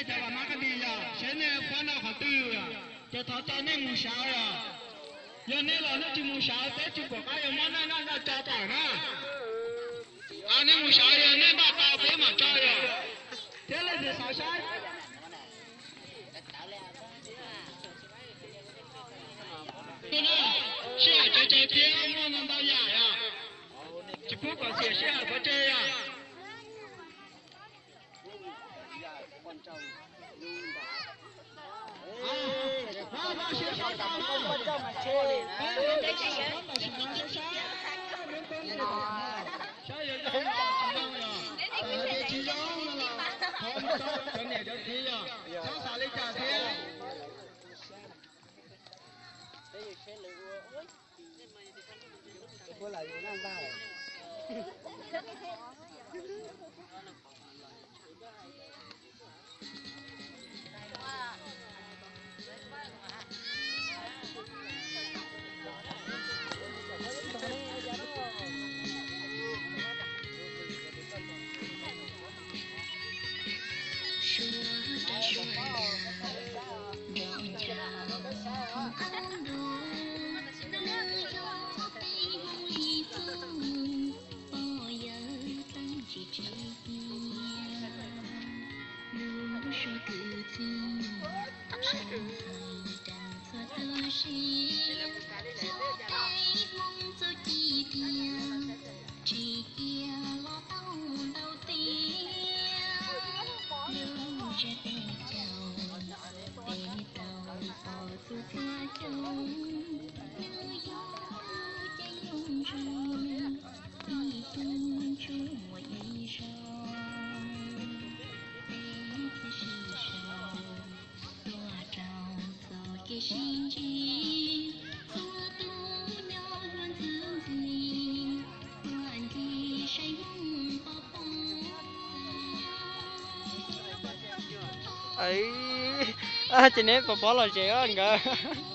Cov vam mab kab dis yog seb nej pab noj qhov twg, ces thov txog nej mus sawv yog. Yog nej los nej tsis mus sawv peb tsis pom qab yuav muab nej noj noj tso tawm na. Nej mus sawv yog nej npaj tau peb mam tso yog. Thiab leej twg xav saib sij hawm tsev tsev thiab muaj ntau ntau yam yog. Tsis pub kom xiam sij hawm pov tseg yog. Saib yog zoo los tsis zoo yog, tsis zoo no los thov cov niam cov txiv yog txhob xav li cas thiab. Ces neb pov pob los zem nkawd.